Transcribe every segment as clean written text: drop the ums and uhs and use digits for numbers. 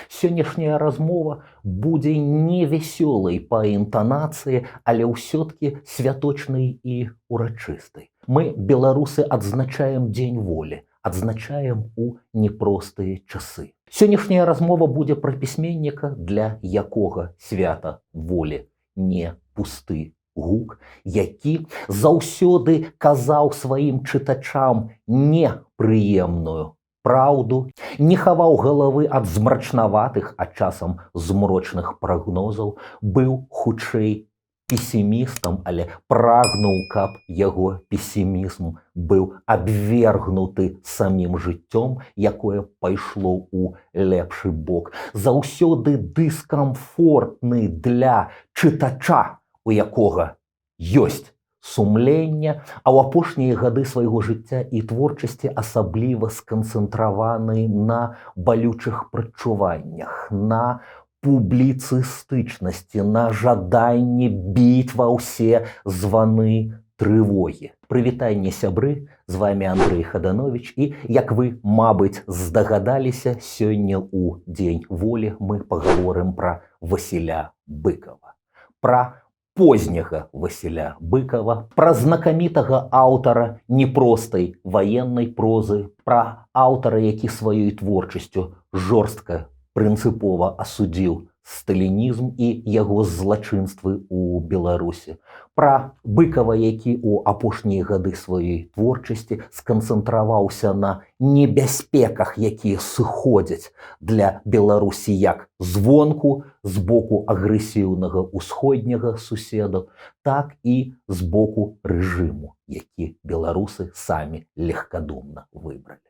Сённяшняя размова будзе невясёлай па інтанацыі, але ўсё-ткі святочнай і урачыстай. Мы, беларусы, адзначаем Дзень волі, адзначаем у непростыя часы. Сённяшняя размова будзе пра пісьменніка, для якога свята волі не пусты гук, які заўсёды казаў сваім чытачам непрыемную праўду, не хаваў галавы ад змрачнаватых, а часам змрочных прагнозаў, быў хутчэй песімістам, але прагнуў, каб яго песімізм быў абвергнуты самім жыццём, якое пайшло ў лепшы бок. Заўсёды дыскамфортны для чытача, у якога ёсць сумлення, а ў апошнія гады свайго жыцця і творчасці асабліва сканцэнтраваны на балючых прадчуваннях, на публіцыстычнасці, на жаданні біць ва ўсе званы трывогі. Прывітанне, сябры, з вами Андрэй Хадановіч, і, як вы, мабыць, здагадаліся, сёння ў Дзень волі мы пагаворым пра Васіля Быкава. Пра позняга Васіля Быкава, пра знакамітага аўтара непростай ваеннай прозы, пра аўтара, які сваёй творчасцю жорстка, прынцыпова асудзіў сталінізм і яго злачынствы ў Беларусі. Пра Быкава, які ў апошнія гады сваёй творчасці сканцэнтраваўся на небяспеках, якія сыходзяць для Беларусі як звонку, з боку агрэсіўнага ўсходняга суседа, так і з боку рэжыму, які беларусы самі легкадумна выбралі.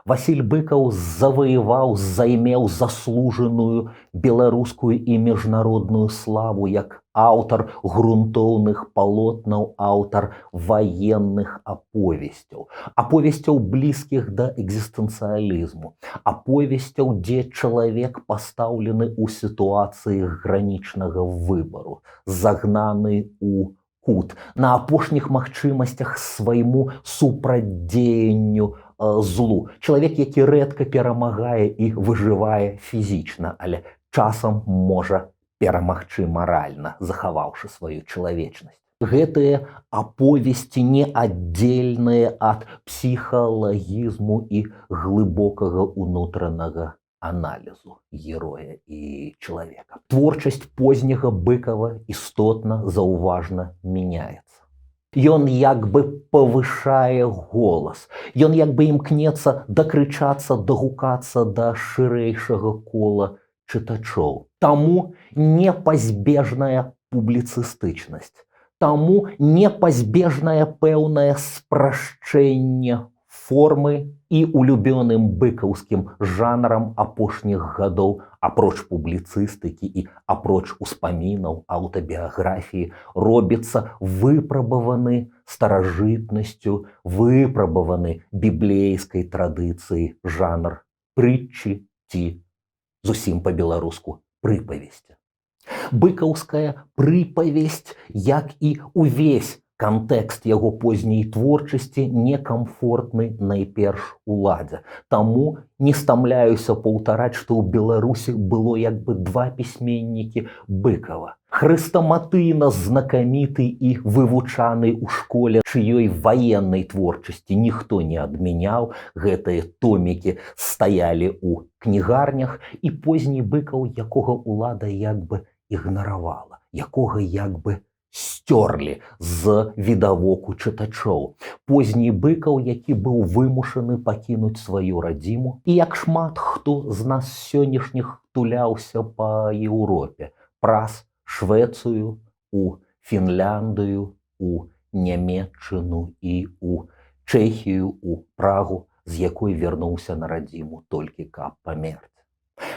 Васіль Быкаў заваяваў, займеў заслужаную беларускую і міжнародную славу як аўтар грунтоўных палотнаў, аўтар ваенных аповесцяў, аповесцяў, блізкіх да экзістэнцыялізму, аповесцяў, дзе чалавек пастаўлены ў сітуацыі гранічнага выбару, загнаны ў кут, на апошніх магчымасцях свайму супрацьдзеянню злу. Чалавек, які рэдка перамагае і выжывае фізічна, але часам можа перамагчы маральна, захаваўшы сваю чалавечнасць. Гэтыя аповесці не аддзельныя ад псіхалагізму і глыбокага унутранага аналізу героя і чалавека. Творчасць позняга Быкава істотна заўважна мяняецца. Ён як бы павышае голас. Ён як бы імкнецца дакрычацца, дагукацца да шырэйшага кола чытачоў. Таму непазбежная публіцыстычнасць. Таму непазбежнае пэўнае спрашчэнне формы і улюбёным быкаўскім жанрам апошніх гадоў, апроч публіцыстыкі і апроч успамінаў, аўтабіяграфіі, робіцца выпрабаваны старажытнасцю, выпрабаваны біблейскай традыцыяй жанр прытчы ці зусім па-беларуску прыпавесці. Быкаўская прыпавесць, як і увесь кантэкст яго позняй творчасці, некамфортны найперш уладзе. Таму не стамляюся паўтараць, што ў Беларусі было як бы два пісьменнікі Быкава. Хрэстаматыйна знакаміты і вывучаны ў школе, чыёй ваеннай творчасці ніхто не адмяняў, гэтыя томікі стаялі ў кнігарнях, і позні Быкаў, якога ўлада як бы ігнаравала, якога як бы сцёрлі з відавоку чытачоў. Позні Быкаў, які быў вымушаны пакінуць сваю радзіму і, як шмат хто з нас сённяшніх, туляўся па Еўропе, праз Швецыю, у Фінляндыю, у Нямеччыну і у Чэхію, у Прагу, з якой вярнуўся на радзіму толькі каб памерці.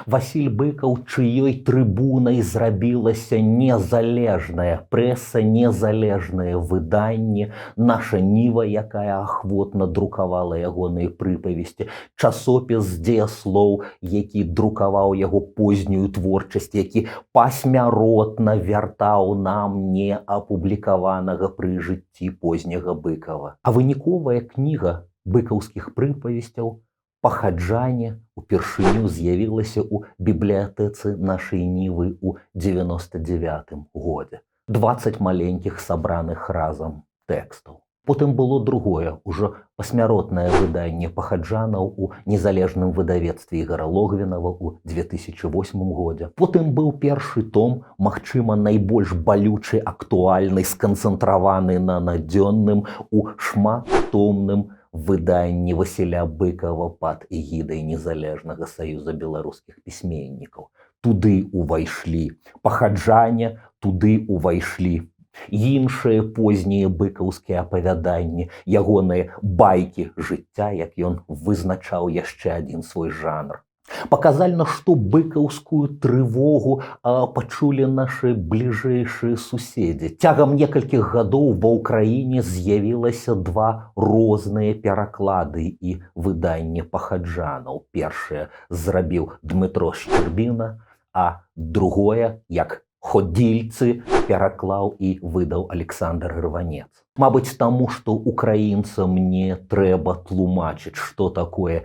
Васіль Быкаў, чыёй трыбунай зрабілася незалежная прэса, незалежнае выданне, «Наша Ніва», якая ахвотна друкавала ягоныя прыпавесці, часопіс «Дзеяслоў», які друкаваў яго познюю творчасць, які пасмяротна вяртаў нам не апублікаванага пры жыцці позняга Быкава. А выніковая кніга быкаўскіх прыпавесцяў «Пахаджанне» упершыню з'явілася ў бібліятэцы «Нашай Нівы» ў 99 годзе. 20 маленькіх сабраных разам тэкстаў. Потым было другое, ужо пасмяротнае выданне «Пахаджанаў» у незалежным выдавецтве Ігара Логвінова ў 2008 годзе. Потым быў першы том, магчыма, найбольш балючы, актуальны, сканцэнтраваны на надзённым у шматтомным выданні Васіля Быкава пад эгідай Незалежнага саюза беларускіх пісьменнікаў. Туды ўвайшлі «Пахаджанне», туды ўвайшлі іншыя познія быкаўскія апавяданні, ягоныя байкі жыцця, як ён вызначаў яшчэ адзін свой жанр. Паказальна, што быкаўскую трывогу пачулі нашы бліжэйшыя суседзі. Цягам некалькіх гадоў ва Ўкраіне з'явілася два розныя пераклады і выданне «Пахаджанаў». Першае зрабіў Дмітро Шчарбіна, а другое, як ходзільцы, пераклаў і выдаў Александр Рванец. Мабыць, таму, што украінцам не трэба тлумачыць, што такое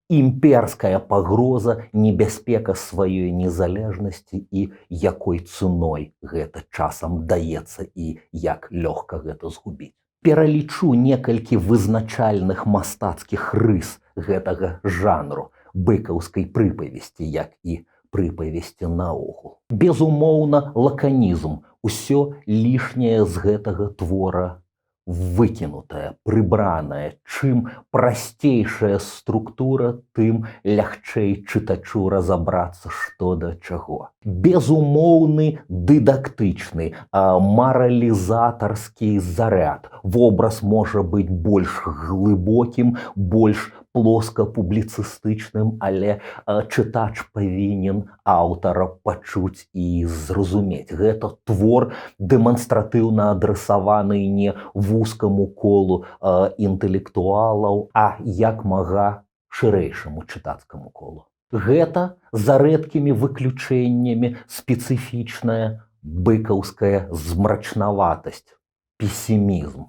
імперская пагроза, небяспека сваёй незалежнасці і якой цэной гэта часам даецца і як лёгка гэта згубіць. Пералічу некалькі вызначальных мастацкіх рыс гэтага жанру быкаўскай прыпавесці, як і прыпавесці наогул. Безумоўна, лаканізм, усё лішняе з гэтага твора выкінутая, прыбраная. Чым прасцейшая структура, тым лягчэй чытачу разабрацца, што да чаго. Безумоўны дыдактычны, маралізатарскі заряд. Вобраз можа быць больш глыбокім, больш плоска-публіцыстычным, але чытач павінен аўтара пачуць і зразумець. Гэта твор, дэманстратыўна адрасаваны не вузкаму колу інтэлектуалаў, а як мага шырэйшаму чытацкаму колу. Гэта, за рэдкімі выключэннямі, спецыфічная быкаўская змрачнаватасць, песімізм,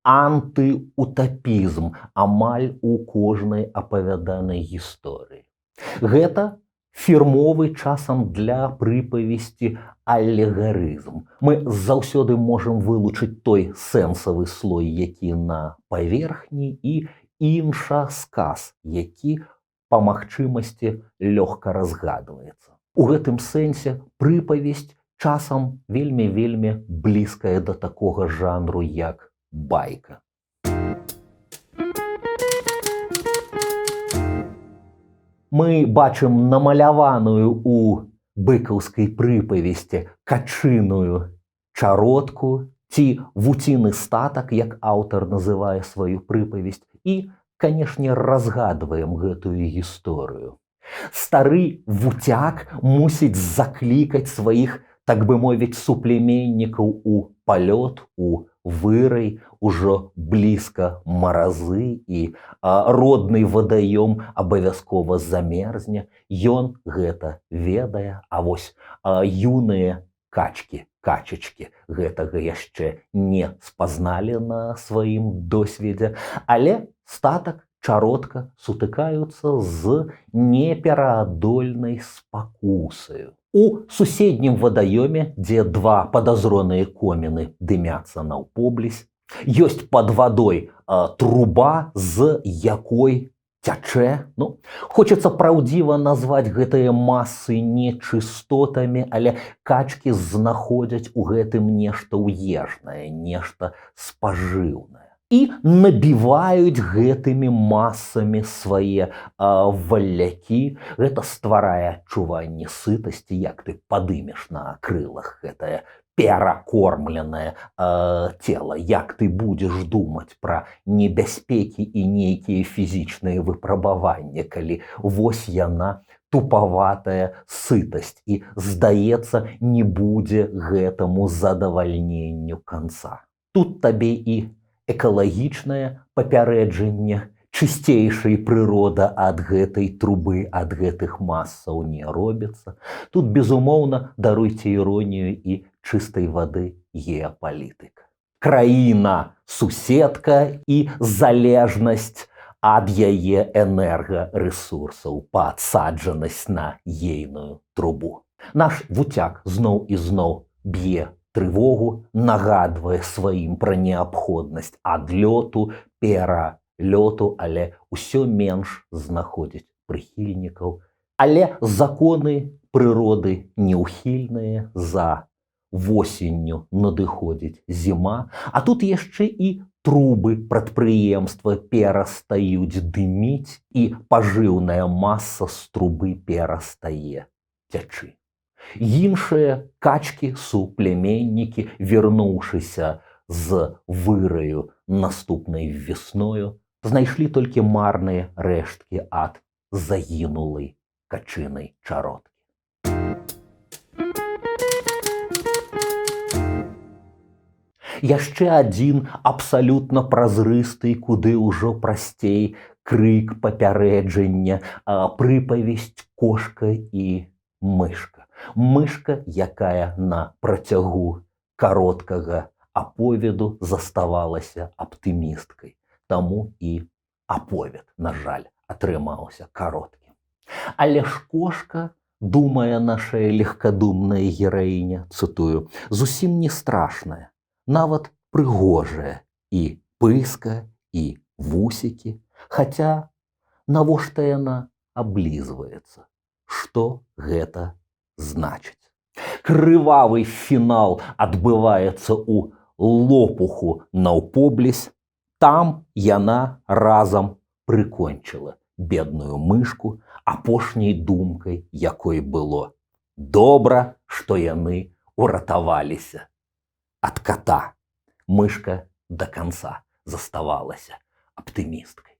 антыутапізм амаль у кожнай апавяданай гісторыі. Гэта фірмовы часам для прыпавесці алегарызм. Мы заўсёды можам вылучыць той сэнсавы слой, які на паверхні, і інша сказ, які па магчымасці лёгка разгадваецца. У гэтым сэнсе прыпавесць часам вельмі-вельмі блізкая да такога жанру, як байка. Мы бачым намаляваную у быкаўскай прыпавесці качыную чародку ці вуціны статак, як аўтар называе сваю прыпавесць, і, канешне, разгадваем гэтую гісторыю. Стары вуцяк мусіць заклікаць сваіх, так бы мовіць, суплеменнікаў у палёт, у вырай, ужо блізка маразы, і родны вадаём абавязкова замерзне. Ён гэта ведае, а вось юныя качкі, качачкі гэтага яшчэ не спазналі на сваім досведзе, але статак, чародка сутыкаюцца з непераадольнай спакусаю. У суседнім вадаёме, дзе два падазроныя коміны дымяцца наўпоблізь, ёсць пад вадой труба, з якой цячэ. Ну, хочацца праўдзіва назваць гэтыя масы нечыстотамі, але качкі знаходзяць у гэтым нешта ўежнае, нешта спажыўнае. І набіваюць гэтымі масамі свае валлякі. Гэта стварае адчуванне сытасці, як ты падымеш на крылах гэтае перакормленае цела, як ты будзеш думаць пра небяспекі і нейкія фізічныя выпрабаванні, калі вось яна, тупаватая сытасць, і, здаецца, не будзе гэтаму задавальненню канца. Тут табе і экалагічнае папярэджанне, чысцейшай прырода ад гэтай трубы, ад гэтых масаў не робіцца. Тут, безумоўна, даруйце іронію, і чыстай вады геапалітыка. Краіна суседка і залежнасць ад яе энергарэсурсаў, падсаджанасць на ейную трубу. Наш вуцяк зноў і зноў б'е трывогу, нагадвае сваім пра неабходнасць адлёту, пералёту, але ўсё менш знаходзіць прыхільнікаў. Але законы прыроды неўхільныя, за восенню надыходзіць зіма, а тут яшчэ і трубы прадпрыемства перастаюць дыміць, і пажыўная маса з трубы перастае цячы. Іншыя качкі, суплеменнікі, вярнуўшыся з выраю наступнай весною, знайшлі толькі марныя рэшткі ад загінулай качынай чародкі. Яшчэ адзін абсалютна празрысты, куды ўжо прасцей крык папярэджання, прыпавесць «Кошка і мышка». Мышка, якая на працягу кароткага аповеду заставалася аптымісткай. Таму і аповед, на жаль, атрымаўся кароткім. Але ж кошка, думае наша легкадумная гераіня, цытую, зусім не страшная, нават прыгожая, і пыска, і вусікі, хаця навошта яна аблізваецца? Што гэта значыць? Крывавы фінал адбываецца ў лопуху наўпоблізь. Там яна разам прыкончыла бедную мышку, апошняй думкай якой было: добра, што яны уратаваліся ад кота. Мышка до конца заставалася аптымісткай.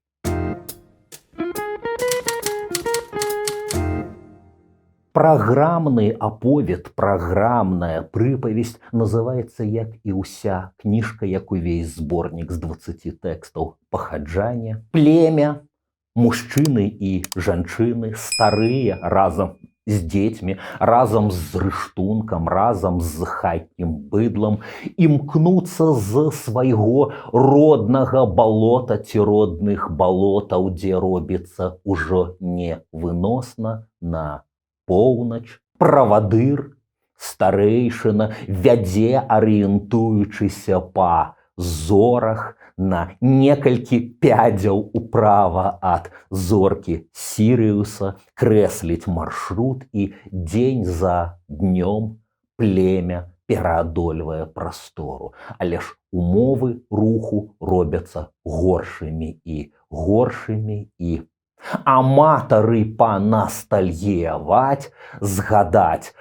Праграмны аповед, праграмная прыпавесць называецца, як і ўся кніжка, як увесь зборнік з 20 тэкстаў, «Пахаджанне». Племя, мужчыны і жанчыны, старыя разам з дзецьмі, разам з рыштункам, разам з хатнім быдлам, імкнуцца з свайго роднага балота ці родных балотаў, дзе робіцца ўжо невыносна, на поўнач. Правадыр, старэйшына, вядзе, арыентуючыся па зорах, на некалькі пядзяў управа ад зоркі Сірыуса, крэсліць маршрут, і дзень за днём племя пераадольвае прастору. Але ж умовы руху робяцца горшымі і горшымі, і аматары панастальгіяваць, згадаць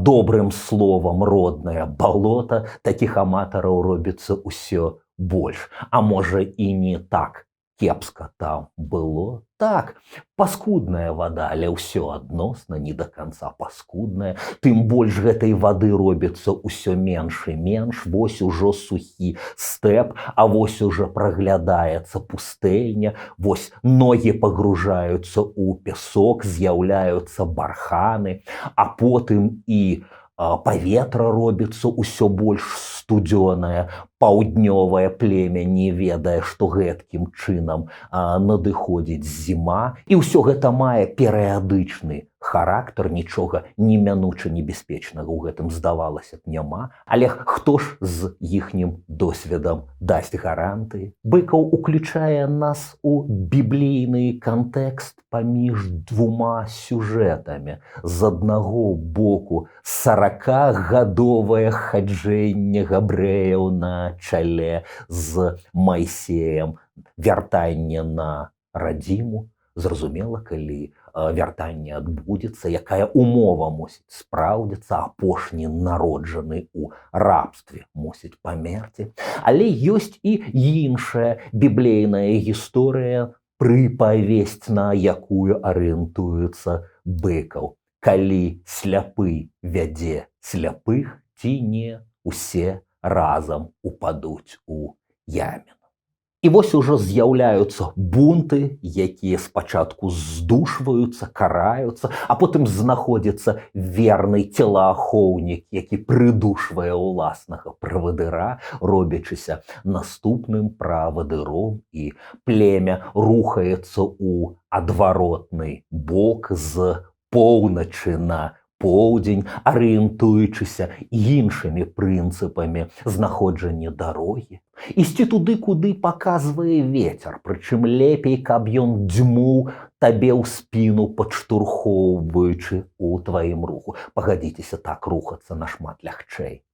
добрым словам роднае балота, такіх аматараў робіцца ўсё больш. А можа, і не так кепска там было? Так, паскудная вода, але ўсё адносна не до конца паскудная. Тым больш гэтай вады робіцца ўсё менш і менш. Вось ужо сухі стэп, а вось ужо праглядаецца пустэльня, вось ногі пагружаюцца ў пясок, з'яўляюцца барханы, а потым і паветра робіцца ўсё больш студзёнае. Паўднёвае племя не ведае, што гэткім чынам надыходзіць зіма, і ўсё гэта мае перыядычны характар, нічога немінуча небяспечнага ў гэтым, здавалася б, няма. Але хто ж з іхнім досведам дасць гарантыі? Быкаў уключае нас у біблійны кантэкст паміж двума сюжэтамі. З аднаго боку, 40-гадовае хаджэнне габрэяў на чале з Майсеем, вяртанне на радзіму. Зразумела, калі вяртанне адбудзецца, якая умова мусіць спраўдзіцца: апошні народжаны ў рабстве мусіць памерці. Але ёсць і іншая біблейная гісторыя, прыпавесць, на якую арыентуецца Быкаў. Калі сляпы вядзе сляпых, ці не усе разам упадуць у яміну? І вось ужо з'яўляюцца бунты, якія спачатку здушваюцца, караюцца, а потым знаходзіцца верны целаахоўнік, які прыдушвае ўласнага правадыра, робячыся наступным правадыром, і племя рухаецца ў адваротны бок з поўначы на поўдзень, арыентуючыся іншымі прынцыпамі знаходжання дарогі. Ісці туды, куды паказвае ветер, прычым лепей, каб ён дзьмуў табе ў спіну, падштурхоўваючы у тваім руху. Пагадзіцеся, так рухацца нашмат лягчэй.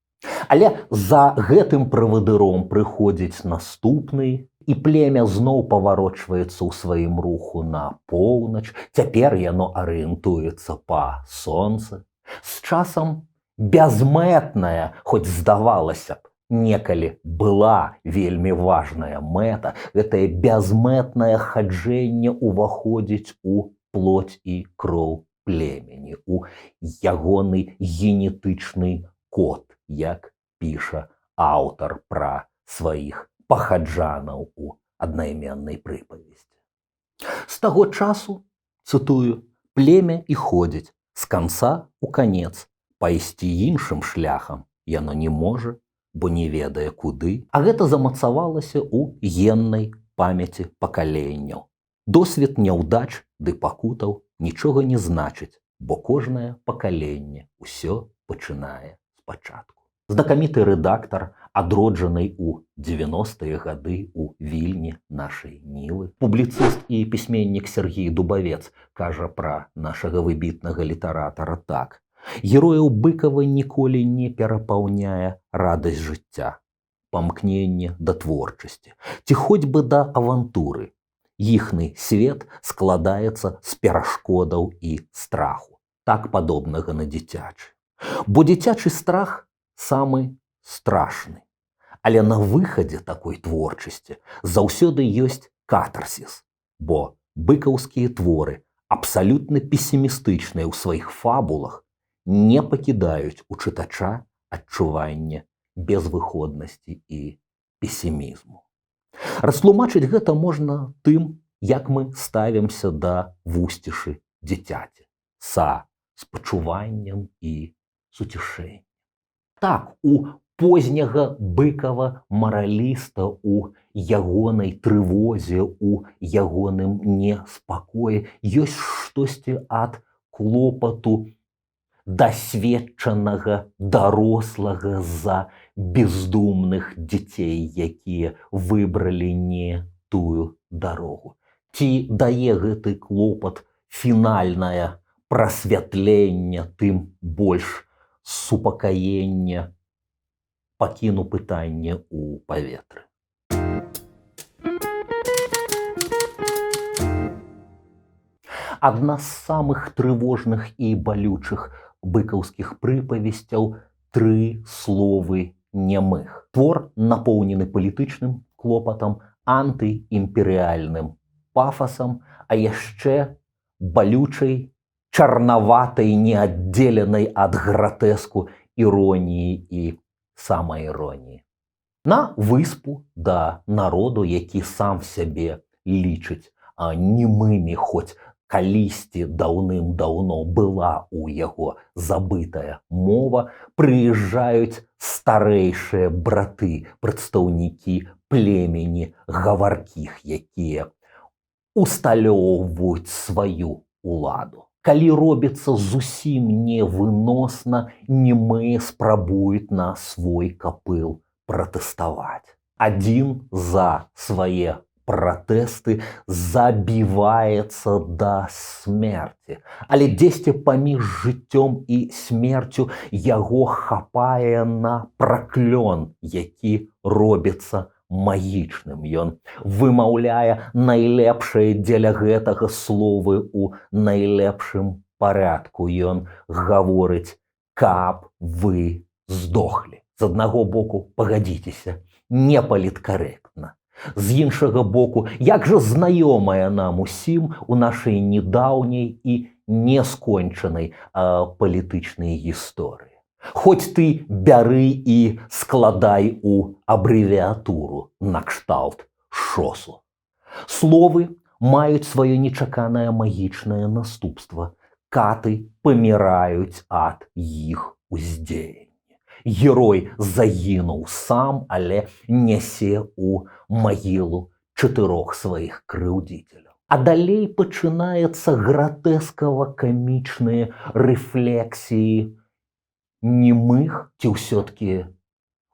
Але за гэтым правадыром прыходзіць наступны, і племя зноў паварочваецца ў сваім руху на поўнач. Цяпер яно арыентуецца па сонцы. З часам бязмэтная, хоць здавалася б, некалі была вельмі важная мэта, гэтае бязмэтнае хаджэнне ўваходзіць у плоть і кроў племені, у ягоны генетычны код, як піша аўтар пра сваіх пахаджанаў у аднайменнай прыпавесці. З таго часу, цытую, племя і ходзіць з канца ў канец, пайсці іншым шляхам яно не можа, бо не ведае куды, а гэта замацавалася ў геннай памяці пакаленняў. Досвед няўдач ды пакутаў нічога не значыць, бо кожнае пакаленне ўсё пачынае спачатку. Знакаміты рэдактар, адроджаны ў 90-е гады ў Вільні нашай Нівы, публіцыст і пісьменнік Сергій Дубавец кажа пра нашага выбітнага літаратара так: «Герояў Быкава ніколі не перапаўняе радасць жыцця, памкненне да творчасці, ці хоць бы да авантуры. Іхны свет складаецца з перашкодаў і страху, так падобнага на дзіцячы. Бо дзіцячы страх самы страшны. Але на выхадзе такой творчасці заўсёды ёсць катарсіс, бо быкаўскія творы, абсалютна песімістычныя ў сваіх фабулах, не пакідаюць у чытача адчування безвыходнасці і песімізму. Растлумачыць гэта можна тым, як мы ставімся да вусцішы дзіцяці, са спачуваннем і суцішэннем. Так, у позняга Быкава мараліста, у ягонай трывозе, у ягоным неспакоі ёсць штосьці ад клопату дасведчанага дарослага за бездумных дзяцей, якія выбралі не тую дарогу. Ці дае гэты клопат фінальнае прасвятленне, тым больш супакаенне? Пакіну пытанне ў паветры. Адна з самых трывожных і балючых быкаўскіх прыпавесцяў «Тры словы нямых». Твор напоўнены палітычным клопатам, антыімперыяльным пафасам, а яшчэ балючай, чарнаватай, неаддзеленай ад гратэску іроніі і самаіроніі. На выспу да народу, які сам сябе лічыць немымі, хоць калісьці даўным-даўно была ў яго забытая мова, прыязджаюць старэйшыя браты, прадстаўнікі племені гаваркіх, якія усталёўваюць сваю уладу. Калі робіцца зусім невыносна, немыя спрабуюць на свой капыл пратэставаць. Адзін за свае пратэсты забіваецца да смерці. Але дзесьці паміж жыццём і смерцю яго хапае на праклён, які робіцца магічным. Ён вымаўляе найлепшае дзеля гэтага словы ў найлепшым парадку. Ён гаворыць: «Каб вы здохлі». З аднаго боку, пагадзіцеся, не паліткарэктна. З іншага боку, як жа знаёмая нам усім у нашай недаўняй і нескончанай палітычнай гісторыі. Хоць ты бяры і складай у абрэвіатуру накшталт шосу. Словы маюць сваё нечаканае магічнае наступства. Каты паміраюць ад іх уздзеяння. Герой загінуў сам, але нясе ў магілу чатырох сваіх крыўдзіцеляў. А далей пачынаецца гратэскава-камічныя рэфлексіі немых ці ўсё-ткі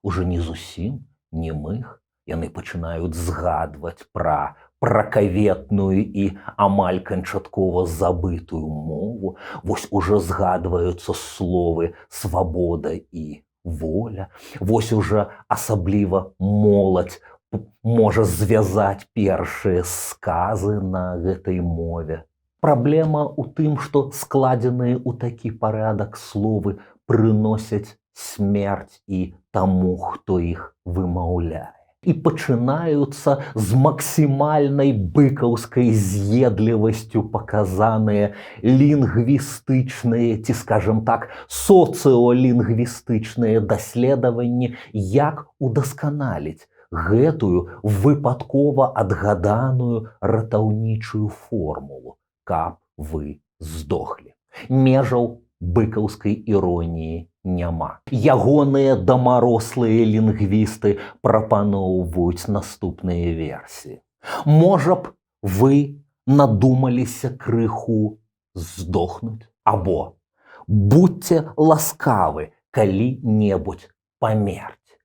уже не зусім немых. Яны пачынаюць згадваць пра пракаветную і амаль канчаткова забытую мову. Вось уже згадваюцца словы «свабода» і «воля». Вось уже асабліва моладзь можа звязаць першыя сказы на гэтай мове. Праблема ў тым, што складзеныя ў такі парадак словы прыносяць смерць і таму, хто іх вымаўляе. І пачынаюцца з максімальнай быкаўскай з'едлівасцю паказаныя лінгвістычныя ці, скажем так, соцыолінгвістычныя даследаванні, як удасканаліць гэтую выпадкова адгаданую ратаўнічую формулу «каб вы здохлі». Межаў быкаўскай іроніі няма. Ягоныя дамарослыя лінгвісты прапаноўваюць наступныя версіі. Можа б, вы надумаліся крыху здохнуць, або будьце ласкавы калі-небудзь памерць.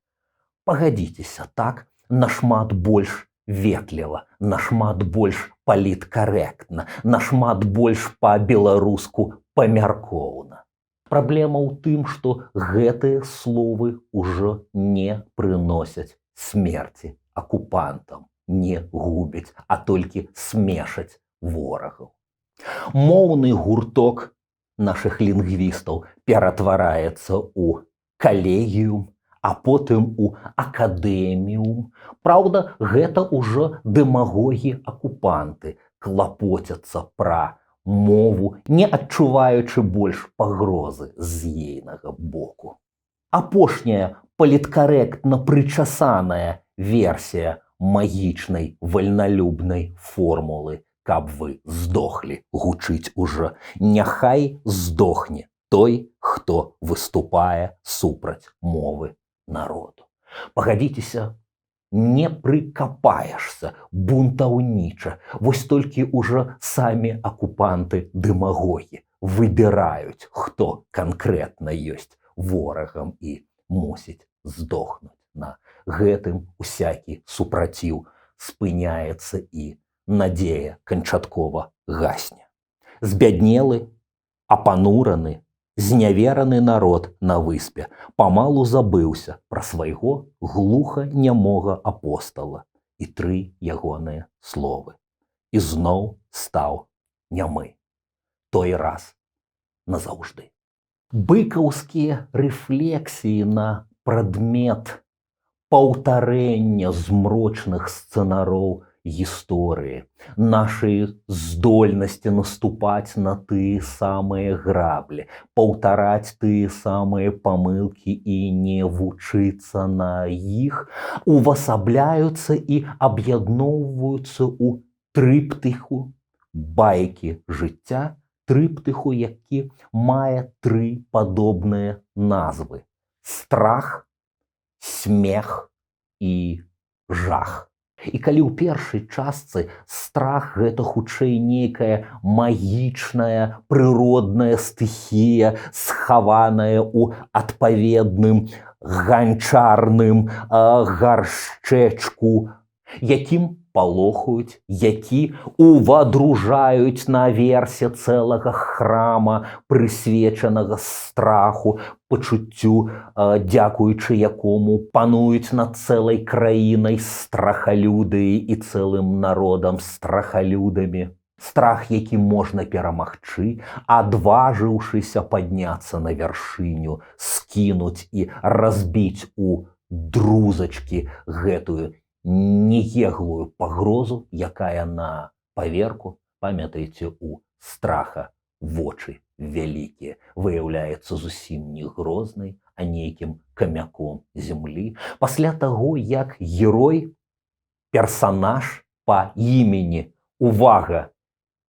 Пагадзіцеся, так нашмат больш ветліва, нашмат больш паліткарэктна, нашмат больш па-беларуску памяркоўна. Праблема ў тым, што гэтыя словы ўжо не прыносяць смерці акупантам, не губяць, а толькі смешаць ворагаў. Моўны гурток нашых лінгвістаў ператвараецца ў калегіум, а потым у акадэміум. Праўда, гэта ўжо дэмагогі-акупанты клапоцяцца пра мову, не адчуваючы больш пагрозы з ейнага боку. Апошняя паліткарэктна прычасаная версія магічнай вальналюбнай формулы «каб вы здохлі» гучыць ужо: «Няхай здохне той, хто выступае супраць мовы народу». Пагадзіцеся, не прыкапаешся, бунтаўніча. Вось толькі ўжо самі акупанты дэмагогі выбіраюць, хто канкрэтна ёсць ворагам і мусіць здохнуць. На гэтым усякі супраціў спыняецца і надзея канчаткова гасне. Збяднелы, апанураны, зневераны народ на выспе памалу забыўся пра свайго глуха-нямога апостала і тры ягоныя словы. І зноў стаў нямы. Той раз назаўжды. Быкаўскія рэфлексіі на прадмет паўтарэння змрочных сцэнароў гісторыі, нашай здольнасці наступаць на тыя самыя граблі, паўтараць тыя самыя памылкі і не вучыцца на іх, увасабляюцца і аб'ядноўваюцца ў трыптыху байкі жыцця, трыптыху, які мае тры падобныя назвы: страх, смех і жах. І калі ў першай частцы страх — гэта хутчэй нейкая магічная прыродная стыхія, схаваная ў адпаведным ганчарным гаршчэчку, якім палохаюць, які увадружаюць на версе цэлага храма, прысвечанага страху, пачуццю, дзякуючы якому пануюць над цэлай краінай страхалюды і цэлым народам страхалюдамі. Страх, які можна перамагчы, адважыўшыся падняцца на вяршыню, скінуць і разбіць у друзачкі гэтую нееглую пагрозу, якая на паверку, памятаеце, у страха вочы вялікія, выяўляецца зусім не грознай, а нейкім камяком землі. Пасля таго, як герой Персанаж па імені, увага,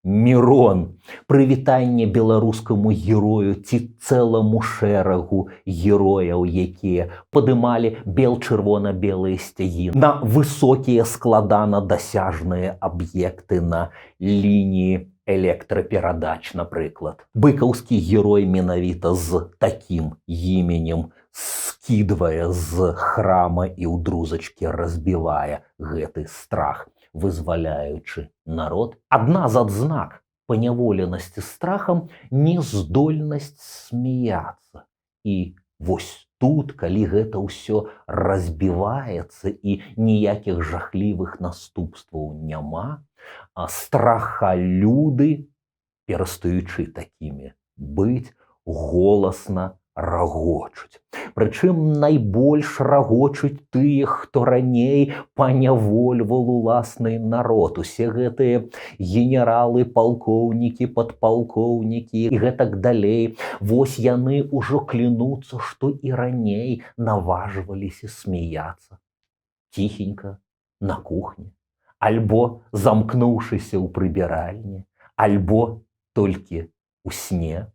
Мірон. Прывітанне беларускаму герою ці цэламу шэрагу герояў, якія падымалі бел-чырвона-белыя сцягі на высокія складана дасяжныя аб'екты на лініі электраперадач, напрыклад. Быкаўскі герой менавіта з такім іменем скідвае з храма і ў друзачкі разбівае гэты страх, вызваляючы народ. Адна з адзнак паняволенасці страхам — нездольнасць смяяться. І вось тут, калі гэта ўсё разбіваецца і ніякіх жахлівых наступстваў няма, а страхалюды, перастаючы такімі быць, голасна рагочуць. Прычым найбольш рагочуць тыя, хто раней панявольваў уласны народ. Усе гэтыя генералы, палкоўнікі, падпалкоўнікі і гэтак далей. Вось яны ўжо клянуцца, што і раней наважваліся смяяцца. Ціхенька на кухні, альбо замкнуўшыся ў прыбіральні, альбо толькі ў сне.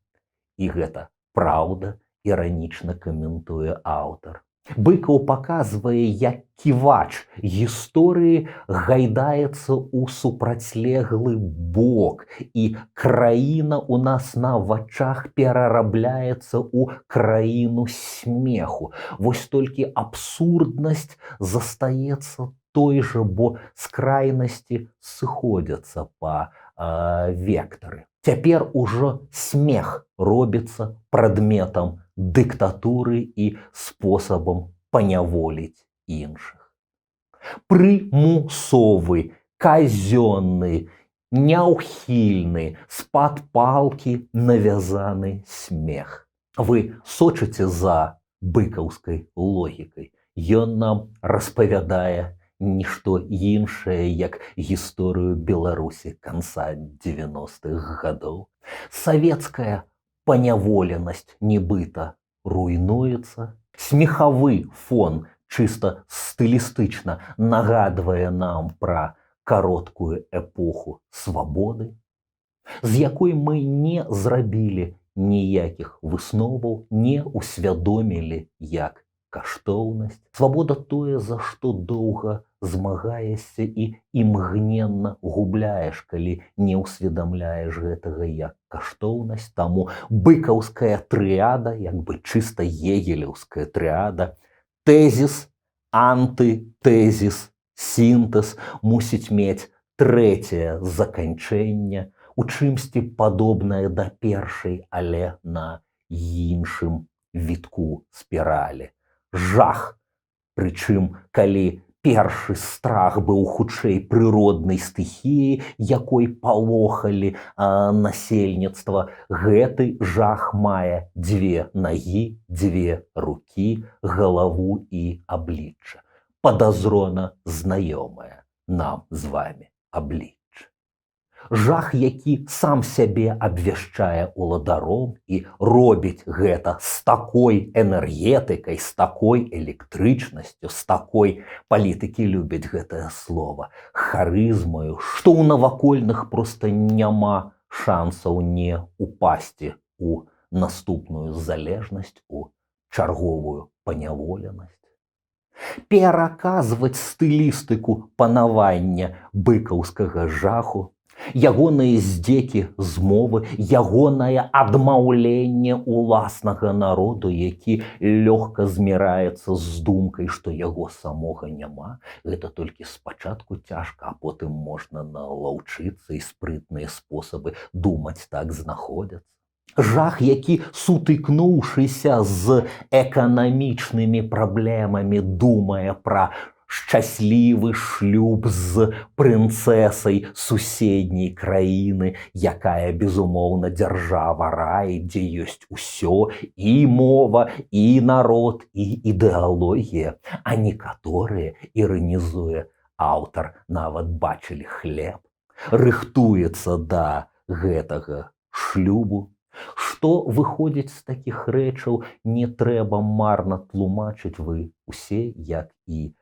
І гэта праўда, іранічна каментуе аўтар. Быкаў паказвае, як ківач гісторыі гайдаецца ў супрацьлеглы бок, і краіна ў нас на вачах перарабляецца ў краіну смеху. Вось толькі абсурднасць застаецца той жа, бо скрайнасці сыходзяцца па вектары. Цяпер ужо смех робіцца прадметам дыктатуры і спосабам паняволіць іншых. Прымусовы, казённы, няўхільны, з-пад палкі навязаны смех. Вы сочыце за быкаўскай логікай. Ён нам распавядае нішто іншае, як гісторыю Беларусі канца 90-х гадоў. Савецкая паняволенасць нібыта руйнуецца. Смехавы фон чыста стылістычна нагадвае нам пра кароткую эпоху свабоды, з якой мы не зрабілі ніякіх высноваў, не усвядомілі як каштоўнасць. Свабода тое, за што доўга змагаешся і імгненна губляеш, калі не ўсведамляеш гэтага як каштоўнасць. Таму быкаўская трыяда, як бы чыста гегелеўская трыяда, тэзіс, антытэзіс, сінтэз, мусіць мець трэцяе заканчэнне, у чымсьці падобнае да першай, але на іншым вітку спіралі. Жах. Прычым, калі першы страх быў хутчэй прыроднай стыхіяй, якой палохалі насельніцтва, гэты жах мае дзве нагі, дзве рукі, галаву і аблічча. Падазрона знаёмае нам з вами аблічча. Жах, які сам сябе абвяшчае уладаром і робіць гэта з такой энергетыкай, з такой электрычнасцю, з такой, палітыкі любяць гэтае слово, харызмаю, што ў навакольных проста няма шансаў не упасці у наступную залежнасць, у чарговую паняволенасць. Пераказваць стылістыку панавання быкаўскага жаху, ягоныя здзекі з мовы, ягонае адмаўленне уласнага народу, які лёгка зміраецца з думкай, што яго самога няма. Гэта толькі спачатку цяжка, а потым можна налаўчыцца, і спрытныя спосабы думаць так знаходзяцца. Жах, які, сутыкнуўшыся з эканамічнымі праблемамі, думае пра шчаслівы шлюб з прынцэсай суседняй краіны, якая, безумоўна, дзяржава рай, дзе ёсць усё: і мова, і народ, і ідэалогія. А некаторыя, іранізуе аўтар, нават бачылі хлеб. Рыхтуецца да гэтага шлюбу. Што выходзіць з такіх рэчаў, не трэба марна тлумачыць, вы усе, як і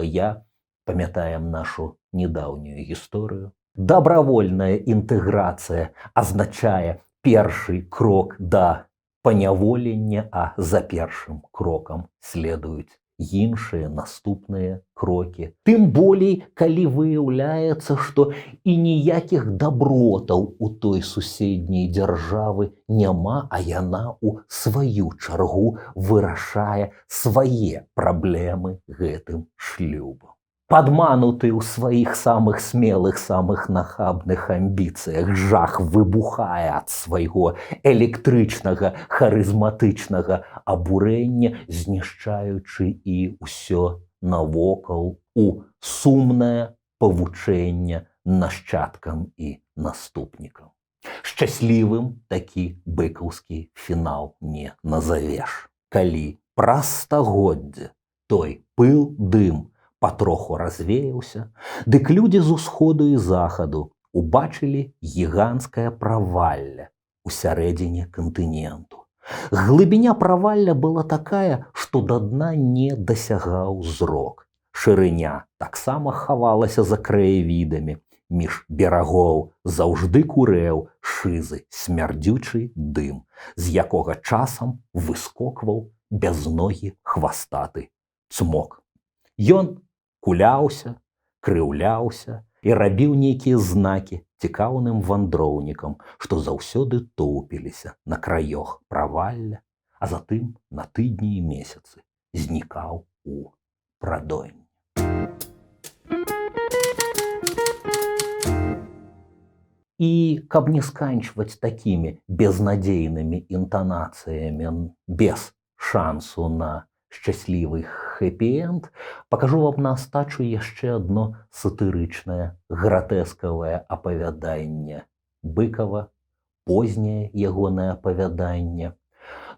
я, Памятаем нашу недаўнюю гісторыю. Дабравольная інтэграцыя азначае першы крок да паняволення, а за першым крокам следуюць іншыя наступныя крокі. Тым болей, калі выяўляецца, што і ніякіх дабротаў у той суседняй дзяржавы няма, а яна ў сваю чаргу вырашае свае праблемы гэтым шлюбам. Падмануты ў сваіх самых смелых, самых нахабных амбіцыях, жах выбухае ад свайго электрычнага, харызматычнага абурэння, знішчаючы і ўсё навокал у сумнае павучэнне нашчадкам і наступнікам. Шчаслівым такі быкаўскі фінал не назавеш. Калі праз стагоддзе той пыл дым патроху развеяўся, дык людзі з усходу і захаду убачылі гіганцкае правалле у сярэдзіне кантыненту. Глыбіня правалля была такая, што да дна не дасягаў зрок. Шырыня таксама хавалася за краявідамі. Між берагоў заўжды курэў шызы смярдзючы дым, з якога часам выскокваў бязногі хвастаты цмок. Ён куляўся, крыўляўся і рабіў нейкія знакі цікаўным вандроўнікам, што заўсёды тоўпіліся на краёх правалля, а затым на тыдні і месяцы знікаў у прадонні. І каб не сканчваць такімі безнадзейнымі інтанацыямі, без шансу на шчаслівы хэппі-энд, пакажу вам на астачу яшчэ адно сатырычнае, гратэскавае апавяданне Быкава, поздняе ягонае апавяданне.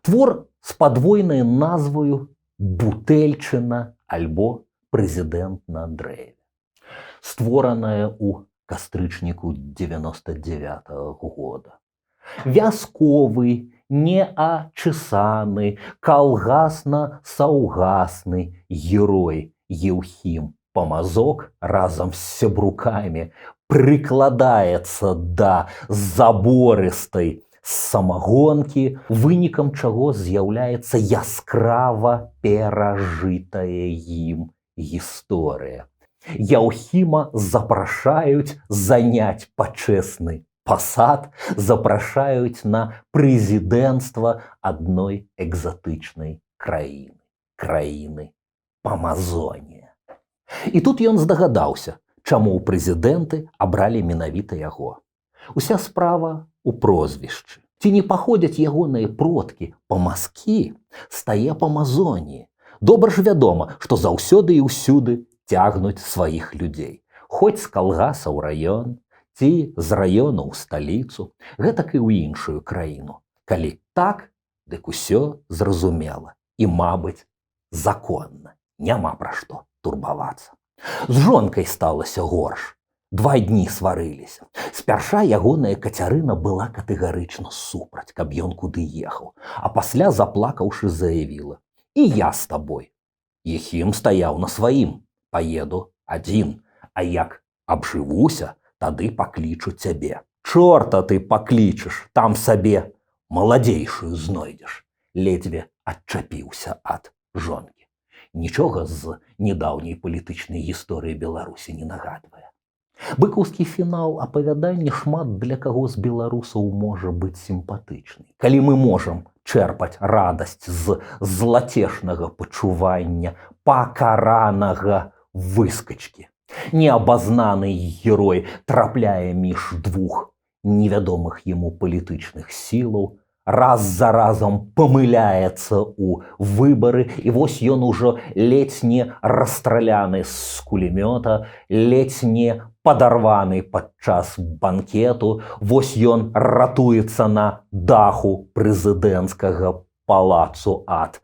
Твор з падвойнай назваю «Бутэльчына» альбо «Прэзідэнт на дрэве», створанае ў кастрычніку 99-го года. Вясковы, неачысаны, калгасна-саўгасны герой Еўхім Памазок разам з сябрукамі прыкладаецца да заборыстай самагонкі, вынікам чаго з'яўляецца яскрава перажытая ім гісторыя. Яўхіма запрашаюць заняць пачэсны пасад, запрашаюць на прэзідэнцтва адной экзатычнай краіны, краіны Памазонія. І тут ён здагадаўся, чаму ў прэзідэнты абралі менавіта яго. Уся справа ў прозвішчы. Ці не паходзяць ягоныя продкі памазкі з тае Памазоніі? Добра ж вядома, што заўсёды і ўсюды цягнуць сваіх людзей. Хоць з калгаса ў раён, ці з раёну ў сталіцу, гэтак і ў іншую краіну. Калі так, дык усё зразумела і, мабыць, законна. Няма пра што турбавацца. З жонкай сталася горш. 2 дні сварыліся. Спярша ягоная Кацярына была катэгарычна супраць, каб ён куды ехаў, а пасля, заплакаўшы, заявіла: «І я з табой». Ехім стаяў на сваім: «Паеду адзін, а як абжывуся, тады паклічу цябе». «Чорта ты паклічаш, там сабе маладзейшую знойдзеш». Ледзьве адчапіўся ад жонкі. Нічога з недаўняй палітычнай гісторыі Беларусі не нагадвае. Быкаўскі фінал апавядання шмат для каго з беларусаў можа быць сімпатычны. Калі мы можам чэрпаць радасць з злацешнага пачування пакаранага выскачкі. Неабазнаны герой трапляе між двух невядомых яму палітычных сілаў, раз за разам памыляецца ў выбары, і вось ён ужо ледзь не расстраляны з кулемёта, ледзь не падарваны падчас банкету, вось ён ратуецца на даху прэзідэнцкага палацу ад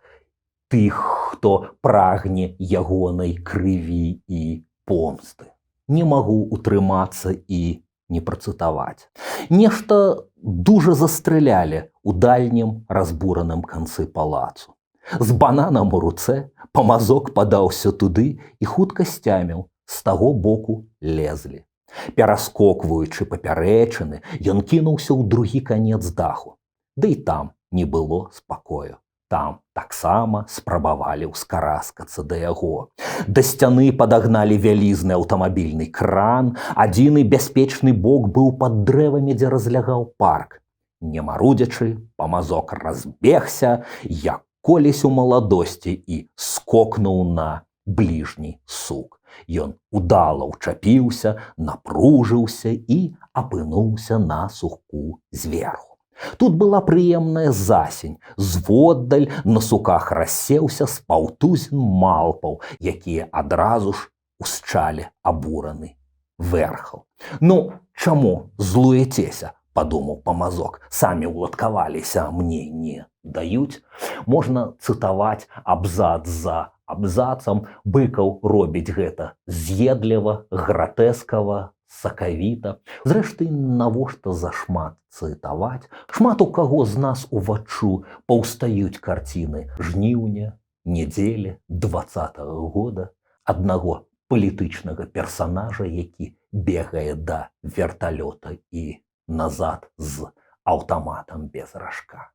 тых, хто прагне ягонай крыві і помсты. Не магу утрымацца і не працытаваць. Нешта дужа застрэлялі ў дальнім разбураным канцы палацу. З бананам у руцэ Памазок падаўся туды і хутка сцяміў: З таго боку лезлі. Пераскокваючы папярэчыны, ён кінуўся ў другі канец даху. Ды і там не было спакою. Там таксама спрабавалі ўскараскацца да яго. Да сцяны падагналі вялізны аўтамабільны кран, адзіны бяспечны бок быў пад дрэвамі, дзе разлягаў парк. Не марудзячы, Памазок разбегся, як колісь у маладосці, і скокнуў на бліжні сук. Ён удала ўчапіўся, напружыўся і апынуўся на сухку зверху. Тут была прыемная засень. Зводдаль на суках рассеўся з паўтузін малпаў, якія адразу ж усчалі абураны Вэрхал. «Ну, чаму злуецеся?» — падумаў Памазок. «Самі ўладкаваліся, а мне не даюць». Можна цытаваць абзац за абзацам. Быкаў робіць гэта з'едліва, гратэскава, сакавіта. Зрэшты, навошта зашмат цытаваць? Шмат у каго з нас уваччу паўстаюць карціны жніўня, нядзелі 20-го года, аднаго палітычнага персанажа, які бегае да верталёта і назад з аўтаматам без ражка.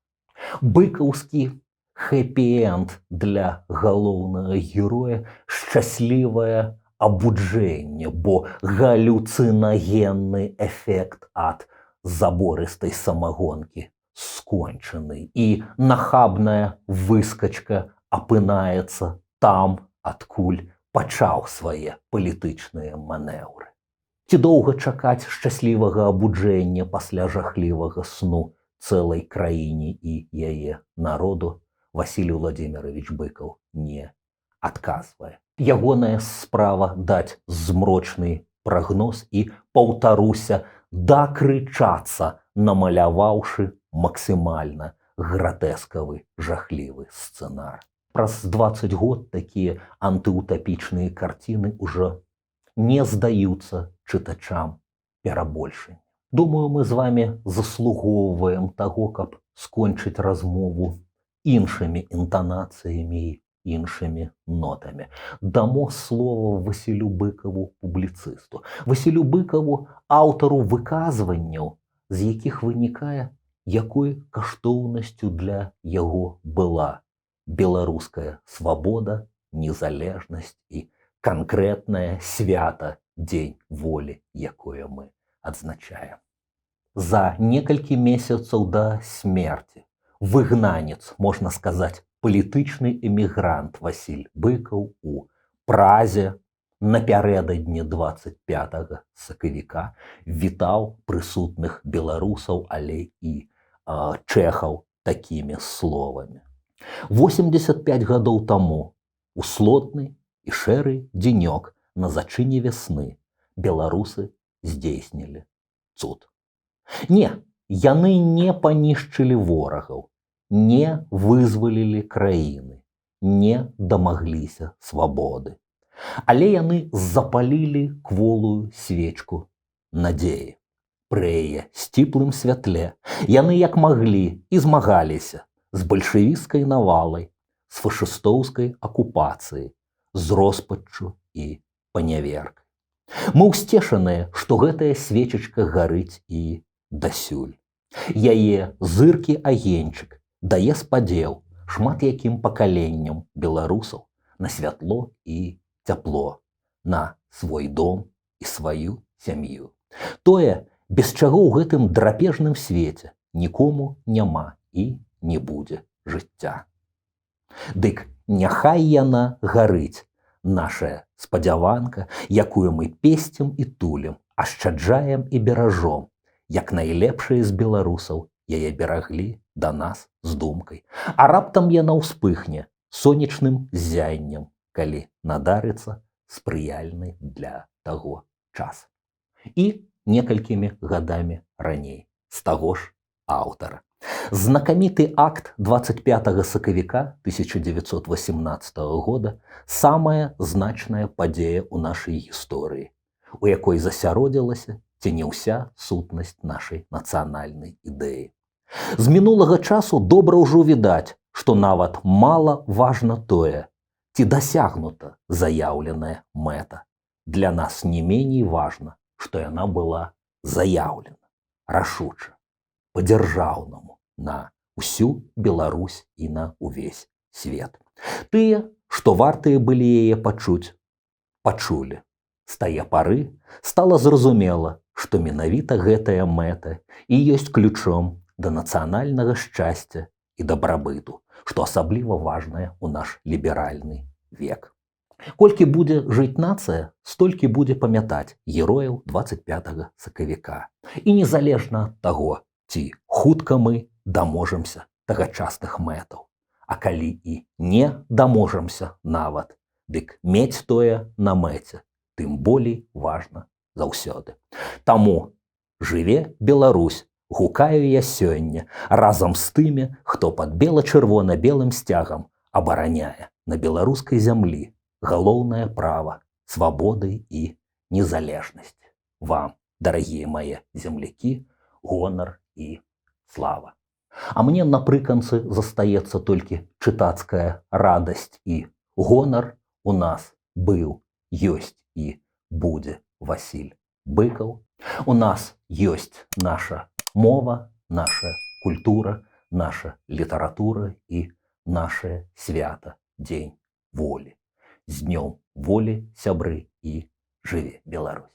Быкаўскі хэппі-энд для галоўнага героя — шчаслівае абуджэнне, бо галюцынагенны эфект ад заборыстай самагонкі скончаны, і нахабная выскачка апынаецца там, адкуль пачаў свае палітычныя манеўры. Ці доўга чакаць шчаслівага абуджэння пасля жахлівага сну цэлай краіне і яе народу, Василий Владимирович Быкаў не адказвае. Ягоная справа даць змрочны прагноз і, паўтаруся, дакрычацца, намаляваўшы максімальна гратэскавы жахлівы сцэнар. Праз 20 год такія антыутапічныя карціны ўжо не здаюцца чытачам перабольшаннем. Думаю, мы з вами заслугоўваем таго, каб скончыць размову іншымі інтанацыямі і іншымі нотамі. Дамо слова Васілю Быкаву публіцысту. Васілю Быкаву, аўтару выказванняў, з якіх вынікае, якой каштоўнасцю для яго была беларуская свабода, незалежнасць і канкрэтнае свята — Дзень Волі, якое мы адзначаем. За некалькі месяцаў да смерці выгнанец, можна сказаць, палітычны эмігрант Васіль Быкаў у Празе напярэдадні 25 сакавіка вітаў прысутных беларусаў, але і чэхаў такімі словамі. 85 гадоў таму у слотны і шэры дзенёк на зачыне вясны беларусы здзейснілі цуд. Не, яны не панішчылі ворагаў, не вызвалілі краіны, не дамагліся свабоды. Але яны запалілі кволую свечку надзеі. Пры яе сціплым святле яны як маглі і змагаліся з бальшавіцкай навалай, з фашыстоўскай акупацыяй, з роспаччу і паняверкай. Мы ўсцешаныя, што гэтая свечачка гарыць і дасюль. Яе зыркі агеньчык дае спадзеў шмат якім пакаленням беларусаў на святло і цяпло, на свой дом і сваю сям'ю. Тое, без чаго ў гэтым драпежным свеце нікому няма і не будзе жыцця. Дык няхай яна гарыць, наша спадзяванка, якую мы песцім і тулім, ашчаджаем і беражом, як найлепшыя з беларусаў яе бераглі да нас з думкай. А раптам яна ўспыхне сонечным ззяннем, калі надарыцца спрыяльны для таго час. І некалькімі гадамі раней з таго ж аўтара. Знакаміты акт 25 сакавіка 1918 года — самая значная падзея ў нашай гісторыі, у якой засяродзілася ці не ўся сутнасць нашай нацыянальнай ідэі. З мінулага часу добра ўжо відаць, што нават мала важна тое, ці дасягнута заяўленая мэта. Для нас не меней важна, што яна была заяўлена рашуча, па-дзяржаўнаму, на ўсю Беларусь і на ўвесь свет. Тыя, што вартыя былі яе пачуць, пачулі. З тае пары стала зразумела, што менавіта гэтая мэта і ёсць ключом да нацыянальнага шчасця і дабрабыту, што асабліва важнае ў наш ліберальны век. Колькі будзе жыць нацыя, столькі будзе памятаць герояў 25 сакавіка. І незалежна ад таго, ці хутка мы даможамся тагачасных мэтаў. А калі і не даможамся нават, дык мець тое на мэце тым болей важна заўсёды. Таму «Жыве Беларусь!» гукаю я сёння разам з тымі, хто пад бела-чырвона-белым сцягам абараняе на беларускай зямлі галоўнае права свабоды і незалежнасці. Вам, дарагія мае землякі, гонар і слава. А мне напрыканцы застаецца толькі чытацкая радасць і гонар: у нас быў, ёсць і будзе Васіль Быкаў. У нас ёсць наша мова, наша культура, наша літаратура і наше свята — Дзень Волі. З Днём Волі, сябры, і жыве Беларусь!